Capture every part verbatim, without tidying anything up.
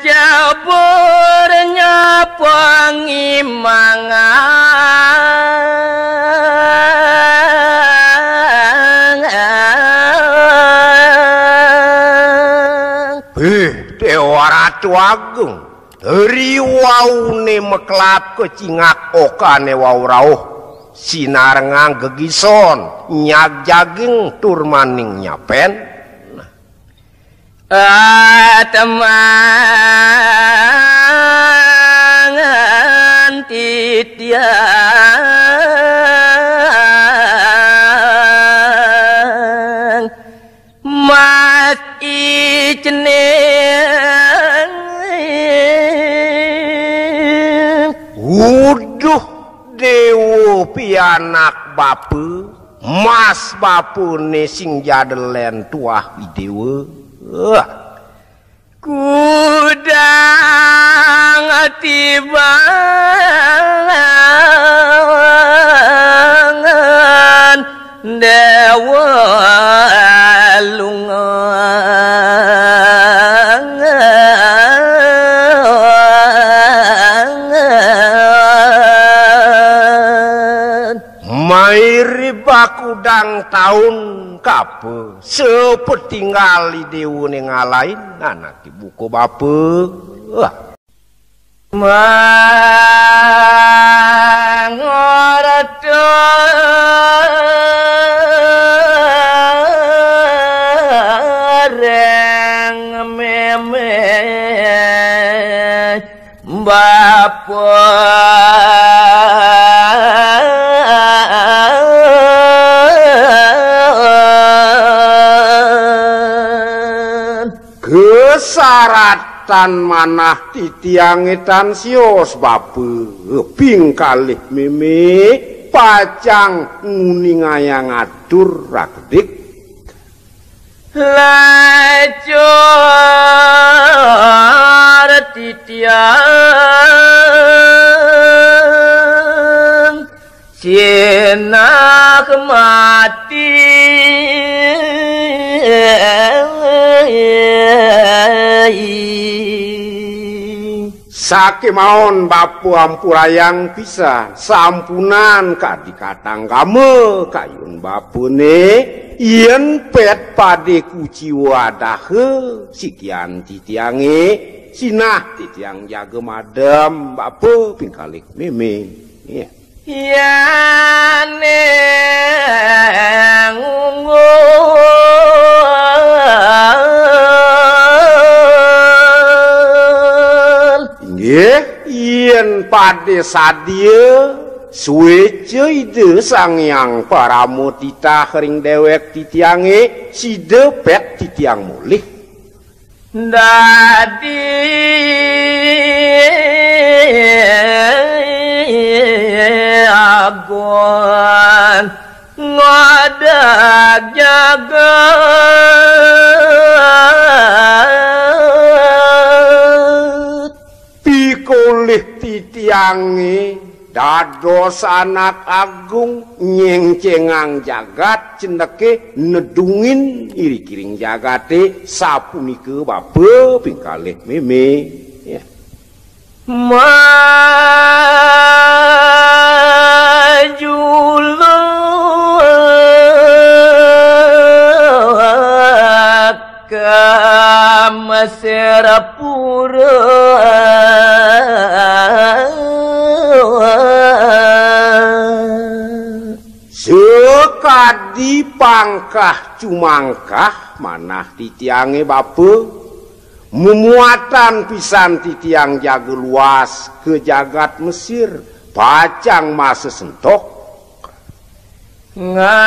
Jaburnya pangimangan. Bih, Déwa Ratu Agung, riwaune meklap kecingak okane wau rauh, sinarengang gegison, nyagjaging tur maning nyapen. Atemangan titiang Mas Icneng. Wuduh, Déwa pianak bapa, mas bapane sing jadelen tuah Idewa. Wah. Kudang tibangan Déwa Lungan. Mairi bakudang taun kapa, sapatinggal i déwa ning ngalain, anak ibu ka bapa. Wah. Mangorta ring mémé bapa. Kasaratan manah titiange tan sios, bapa, ping kalih mémé pacang nguningayang atur rakedik. Lacur titiang sinah mati. Sakémaon bapa ampurayang pisan, sampunang kadi katanggama kayun bapane, yen pet pade kuciwa adaha sikian titiange, sinah titiang jaga madem, bapa ping kalih mémé. Ya. Yane unggul. Inggih, yen pade sadia, sueca Ida Sang Hyang Parama titah ring dewek titiange, sida pet titiang molih. Dadi agon ngadeg jagat. Pikolih titiange dados anak agung, nyengcengang jagat, cendeke nedungin irik-iring jagate, sapunika bapa ping kalih mémé. Ya. Majuluk ka Mesir pura. Sakadi pangkah cumangkah manah titiange bapa, mumuatan pisan titiang jaga luas ka jagat Mesir, pacang masesentok. Ngaduwiku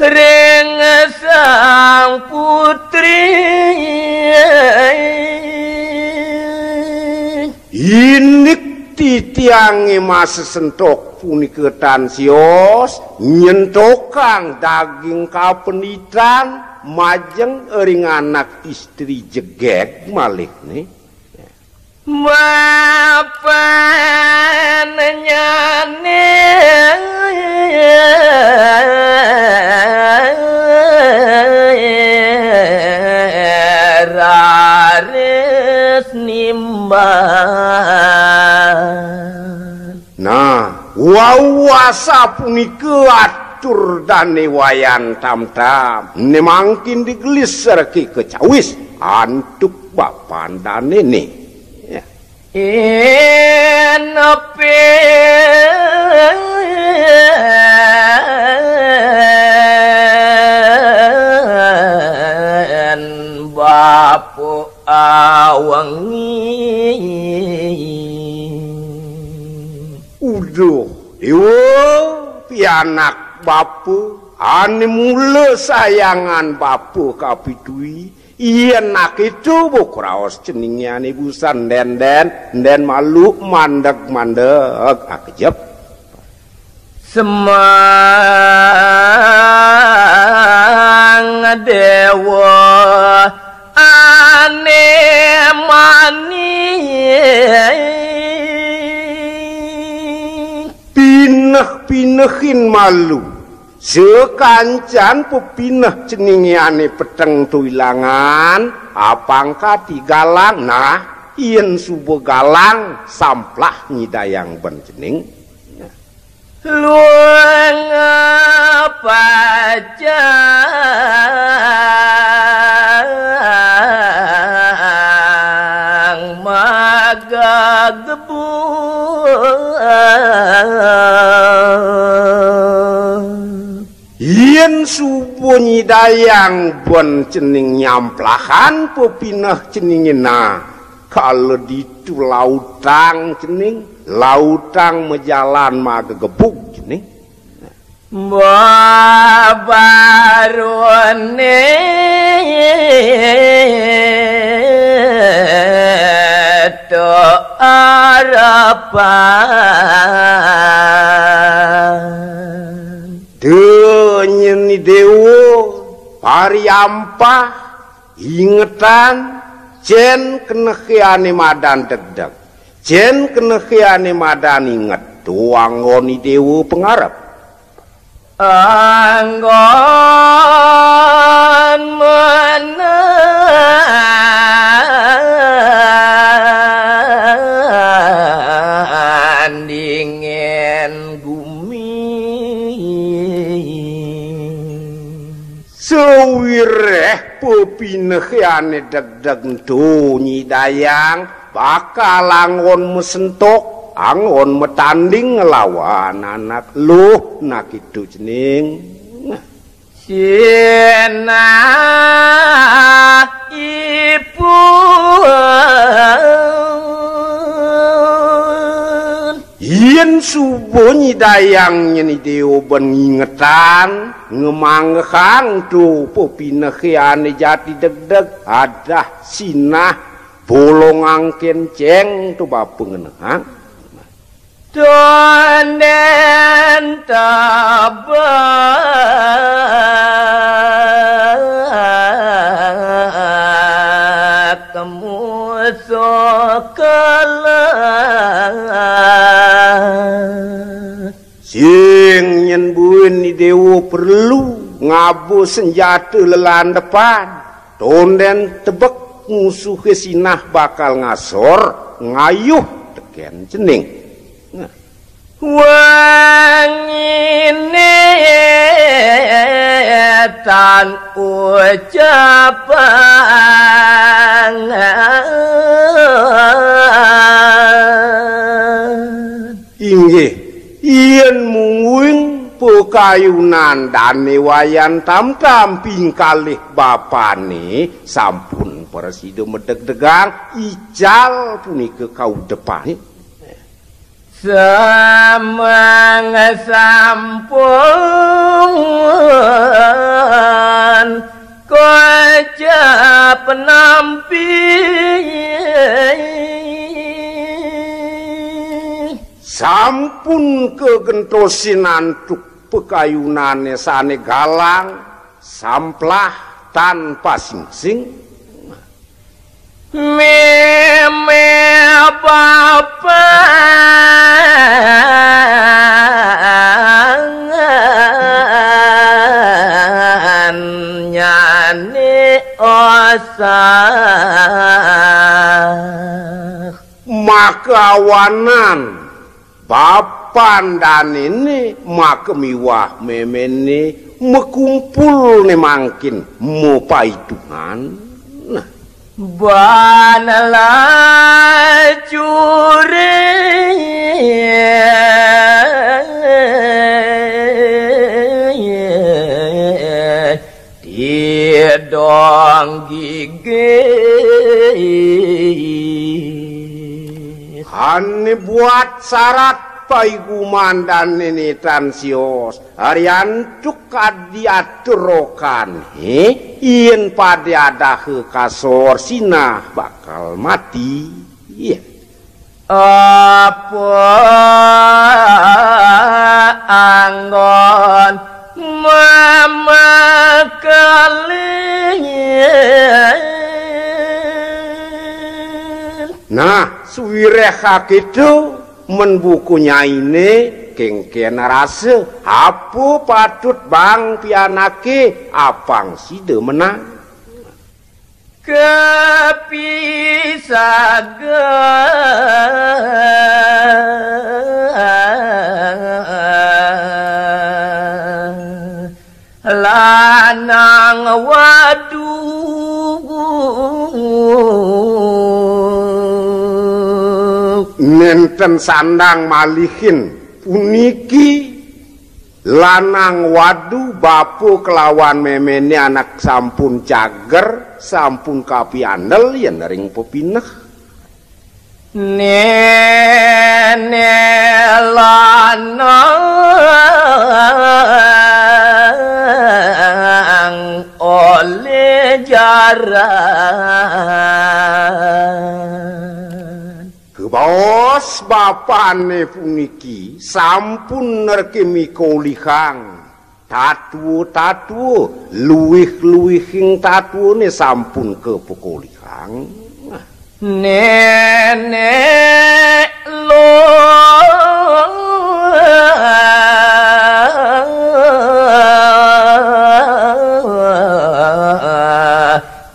ring Sang Putri. Indik titiange masesentok punika tan sios, nyentokang daging kapenditan majeng ring anak istri jegeg malih ne. Mapan nyane. Wau asapunika atur Dane Wayan Tamtam, ne mangkin digelis sareng kecawis antuk bapan danene. Ya. Inepin bapa awengi. Uduh, Dewa, pianak bapa, ane mula sayangan bapa kapitui, yen aketo bo kraos ceninge ane busan den-den, den malu mandeg-mandeg akejep. Semang Dewa ane mani. Pineh-pinehin malu. Sakancan pepineh ceninge ane peteng to ilangan, apang kati galang, nah, yen suba galang, samplah nyidayang ben cening. Luang pacang magagebu. Yen suba nyidayang ben cening nyamplahan pepineh ceninge, nah, kala ditu lautang cening, lautang majalan magegebug cening. Babarone to arepan. Denyeni Dewa, pariampah, ingetan, cen kenehe ane madan degdeg, cen kenehe ane madan inget, to anggon I Dewa pangarep. Anggon menandingin gumi. Sawireh pepinehe ane degdeg ento nyidayang, bakal anggon masentuk, anggon matanding nglawan anak luh, nakitu cening. Sinah ipun. Yen suba nyidayang nyeni Dewa ben ngingetan, ngamanggehang to pepinehe ane jati degdeg, adah sinah bolongang kenceng to bapa ngenehang. Tonden tabak musuh kalah. Sing nyen buin I Dewa perlu ngaba senjata lelandepan, tonden tebek musuhe sinah bakal ngasor ngayuh teken cening. Nah. Wangine tan ucapan. Inggih, yen mungguing pakayunan Dane Wayan Tamtam ping kalih bapane sampun prasida madegdegang, ical punika kaudepane. Samang sampun kocap nampi. Sampun kagentosin antuk pakayunane sane galang, samplah tan pasingsing. Meme bapan nyane osah. Maka awanan Papan danéné maka miwah méméné makumpulné mangkin mapaitungan. Nah. Ban lacuré tidong gigé. Ané buat sarat paiguman dané né tan sios, ari antuk kadi atur rokané, yén pada adaha kasor sinah bakal mati. Iya. Apa anggon mamakelin. Nah, sawiréh kakéto, mén buka nyainé kénkén rasa, apa patut bang pianaké, apang sida menang. Kapisaga lanang wadu. Nénten sandang malihin puniki lanang wadu, bapa kelawan méméné anak sampun cager, sampun kapiandel yén ring pepineh. Néné lanang olih jaran. Kabaos bapané puniki sampun nerké mikolihang. Tatua-tatua, luih-luihing tatuané sampun kapakolihang. Néné lo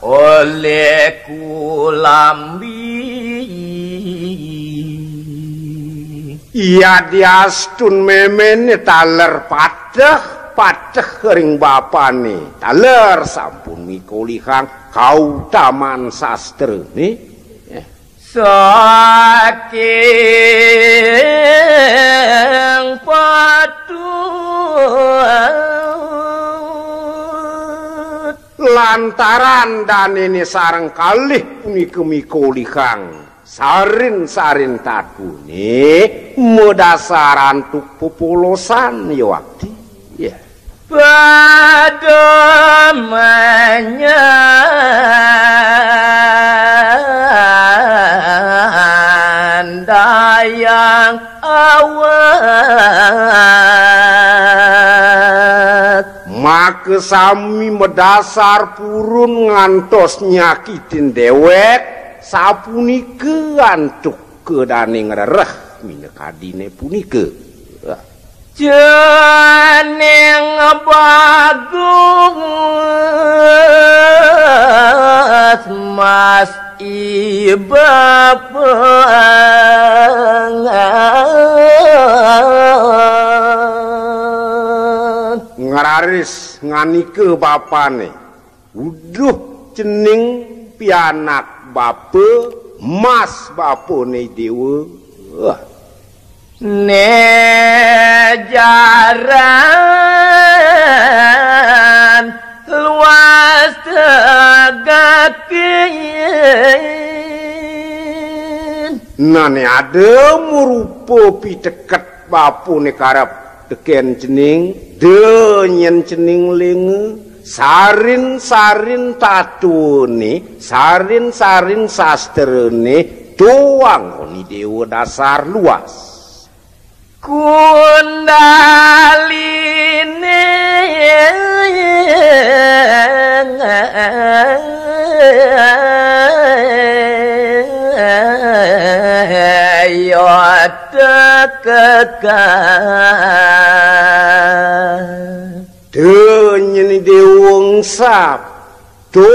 oleh kulambi. Yadiastun méméné taler pateh, pateh ring bapané, taler sampun mikolihang kautaman sastrané. Saking patut lantaran danéné sareng kalih punika mikolihang. Sarin-sarin tatuané madasar antuk pepolosan, ya wakti. Ya. Pada manyandayang awak. Maka sami madasar purun ngantos nyakitin déwék, sapunika antuk kedané ngrereh minakadiné punika. Cening bagus mas ibapengan. Ngraris nganika bapané. Uduh cening pianak bapa, mas bapané déwa. Wah. Né jaran luas tegakin. Nané ada marupa piteket bapané karep tekén cening, da nyén cening lénga, sarin-sarin tatuané, sarin-sarin sastrané, tuang oni déwa dasar luas. Kundaliné ya tekekang. Denyeni déwa engsap. To,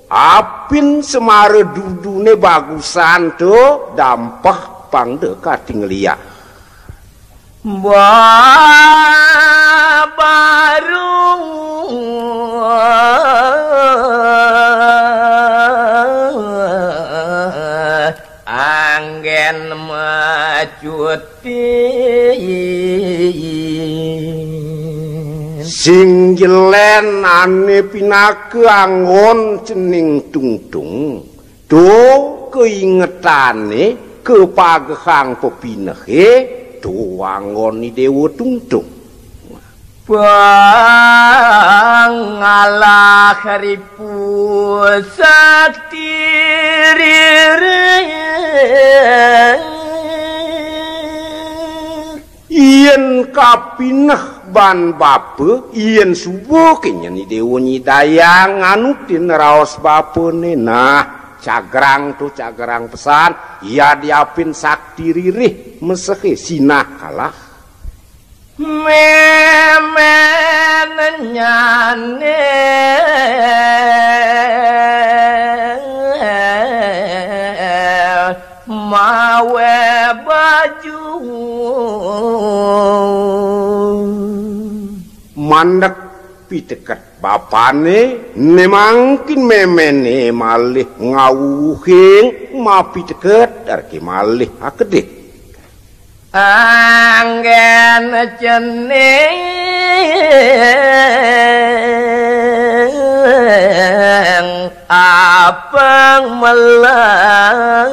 apin semara duduné bagusan to, dampah pang da katingliah. Babaru anggen macuti. Sing jelen ane pinaka anggon cening tungtung. To kaingetané kapagehang pepinehé, to anggon Déwa Tungtung. Pangalah ripu sakti ririh. Yén kapineh ban bapa, yén suba kényen Déwa nyidayang nganutin raos bapané. Nah, cagrang to cagrang pesan, yadiapin sakti ririh mesehé sinah kalah. Mémén nyané mawe baju. Mandek piteket bapané, né mangkin méméné malih ngawuhing mapiteket, arké malih akedih. Anggén cening apang melah.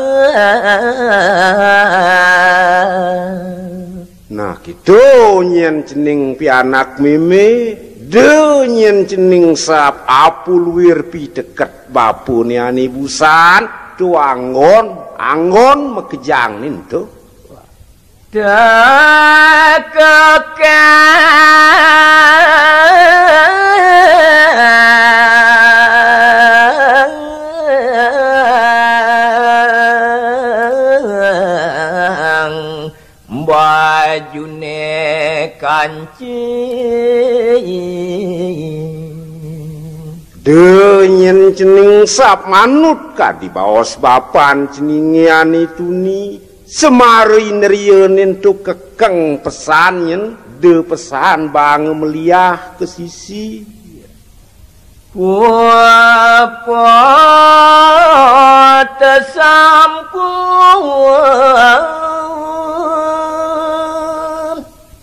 Nah, kéto nyén cening pianak mémé, da nyén cening sap apuluir piteket bapané ané busan, to anggon, anggon makejang ninto. Tekekang bajuné kancing. Da nyén cening sap manut kadi baos bapan ceningé ané tuni, semara indriané ento kekeng pesan nyén, da pesan banga meliah ka sisi. Puput sampun.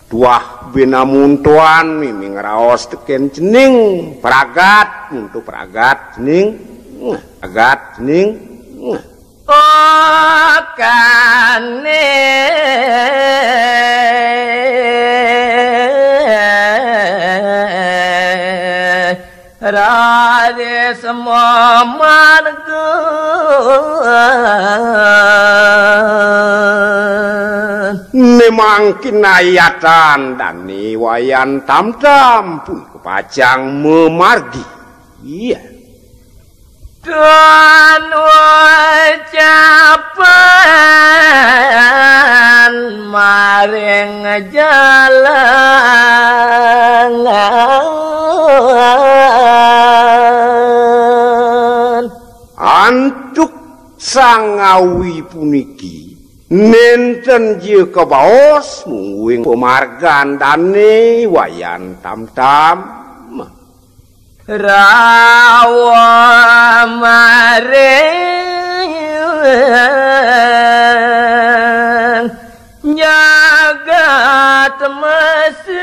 Tuah bina muntuan miming raos tekén cening, pragat, muntu pragat cening, pragat cening. Okane raris mamarga. Né mangkin ayatan dane Wayan Tamtam punika pacang mamargi. Iya. Tuan ucapan maring jalangan. Antuk sangawi puniki nénten ja kabaos mungguing pamargan dane Wayan Tamtam. Rawa maring jagat Mesir.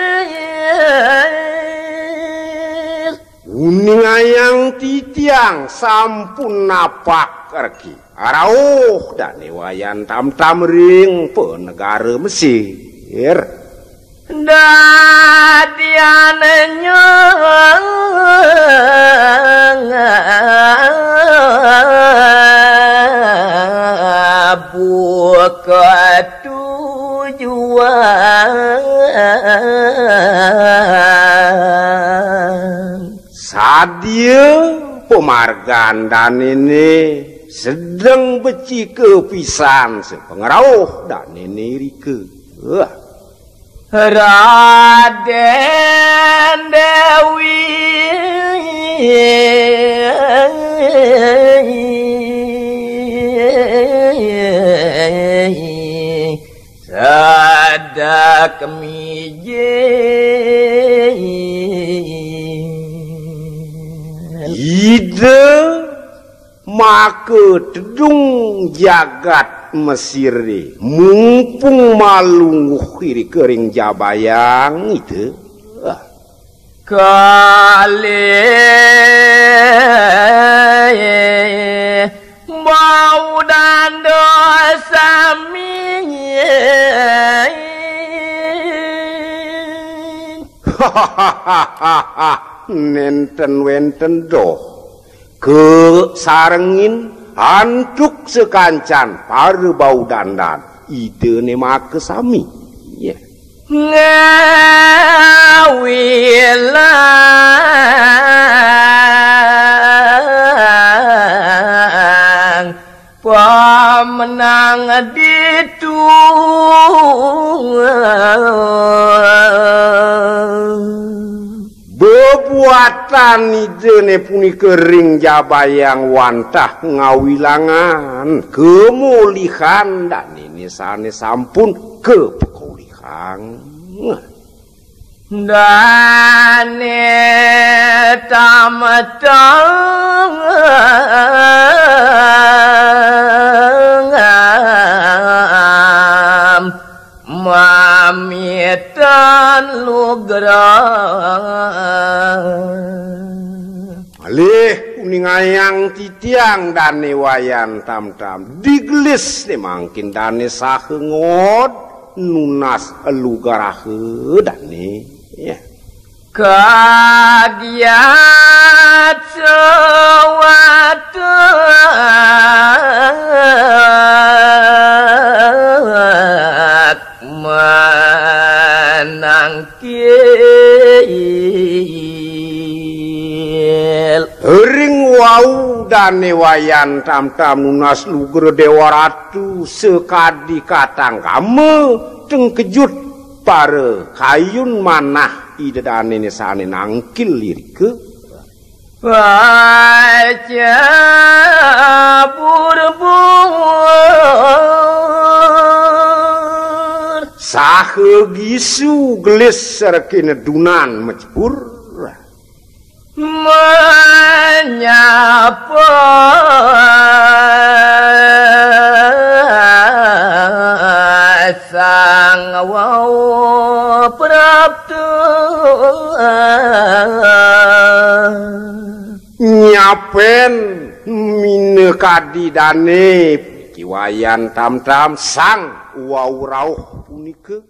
Uningayang titiang sampun napak regi. Rauh dane Wayan Tamtam ring panegara Mesir. Dadian nyang buka tujuan. Sadia pamargan danene sedeng becika pisan sapangrauh danene irika. Wah. Raden Dewi Ada kemijil. Ida maka tedung jagat Mesire, mumpung malungguh iri kering jabayang ida. Kalih bau danda sami. Nenten wenten doh kesarengin antuk sekancan para bau dandan. Ida ne maka sami. Ya. Ngawilang pamenang ditu. Bebuatan ida ne punika ring jabayang wantah ngawilangan kemulihan dane ne sane sampun kapekolihang. Dane tametang mamitan lugra. Malih uningayang titiang Dane Wayan Tamtam, digelis ne mangkin dane saha ngod nunas lugraha dane. Ya. Kagiat sawatek manangkil. Ring wau Dane Wayan Tamtam nunas lugra Dewa Ratu sakadi katangkama, tengkejut para kayun manah ida dane ne sane nangkil irika. Baca burbur. Saha gisu gelis rekena dunan majebur. Menyapa sang wau prapta. Nyapen minakadi dane Ki Wayan Tamtam sang wau rauh punika.